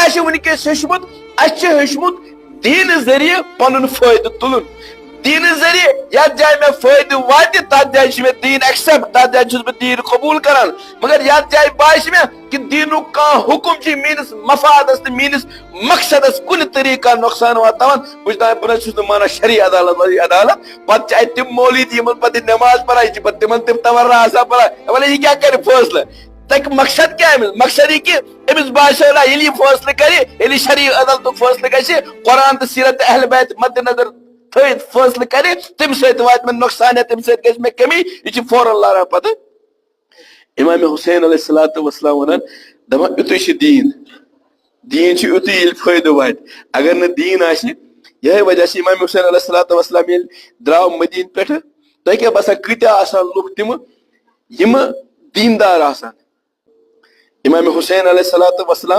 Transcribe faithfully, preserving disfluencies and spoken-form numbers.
اَسہِ چھُ وٕنکیٚس ہیوٚچھمُت، اَسہِ چھُ ہیوٚچھمُت دیٖنہٕ ذٔریعہٕ پَنُن فٲیدٕ تُلُن۔ دیٖنہٕ ذٔریعہٕ یَتھ جایہِ مےٚ فٲیدٕ واتہِ، تَتھ جایہِ چھُ مےٚ دیٖن ایکسیپٹ، تَتھ جایہِ چھُس بہٕ دیٖن قبوٗل کران۔ مگر یَتھ جایہِ باسہِ مےٚ کہِ دیٖنُک کانٛہہ حُکُم چھُ میٲنِس مفادس تہٕ میٲنِس مقصدس کُنہِ طریٖقہٕ نۄقصان واتناوان، بہٕ چھُس دَپان، بہٕ نہ چھُس نہٕ مانان شرعی عدالت، عدالت۔ پتہٕ چھِ اَتہِ تِم مولوی تہِ، یِمن پتہٕ یہِ نٮ۪ماز پران چھِ، پتہٕ تِمن تِم تبرا آسان پران، وَلہٕ یہِ کیٛاہ کرِ فٲصلہٕ؟ تَتہِ مقصد کیٛاہ أمِس؟ مقصد یہِ کہِ أمِس باسیو نہ، ییٚلہِ یہِ فٲصلہٕ کرِ، ییٚلہِ شرعی عدالتُک فٲصلہٕ گژھِ، قرآن تہٕ سیرت تہٕ اہل بیت مد نظر تھٲوِتھ فٲصلہٕ کرِ، تَمہِ سۭتۍ واتہِ مےٚ نۄقصان یا تَمہِ سۭتۍ گژھِ مےٚ کٔمی، یہِ چھِ فوراً لاران پتہٕ۔ امام حسین علیہ الصلوۃ والسلام ونان، دپان، یُتُے چھُ دیٖن۔ دیٖن چھُ یُتُے، ییٚلہِ فٲیدٕ واتہِ۔ اگر نہٕ دیٖن آسہِ، یِہے وجہ چھُ امام حسین علیہ الصلوۃ والسلام ییٚلہِ درٛاو مدیٖنہٕ پٮ۪ٹھٕ، تۄہہِ کیٛاہ باسان، کۭتیٛاہ آسان لُکھ تِمہٕ، یِمہٕ دیٖندار آسان؟ امام حسین علیہ الصلوۃ والسلام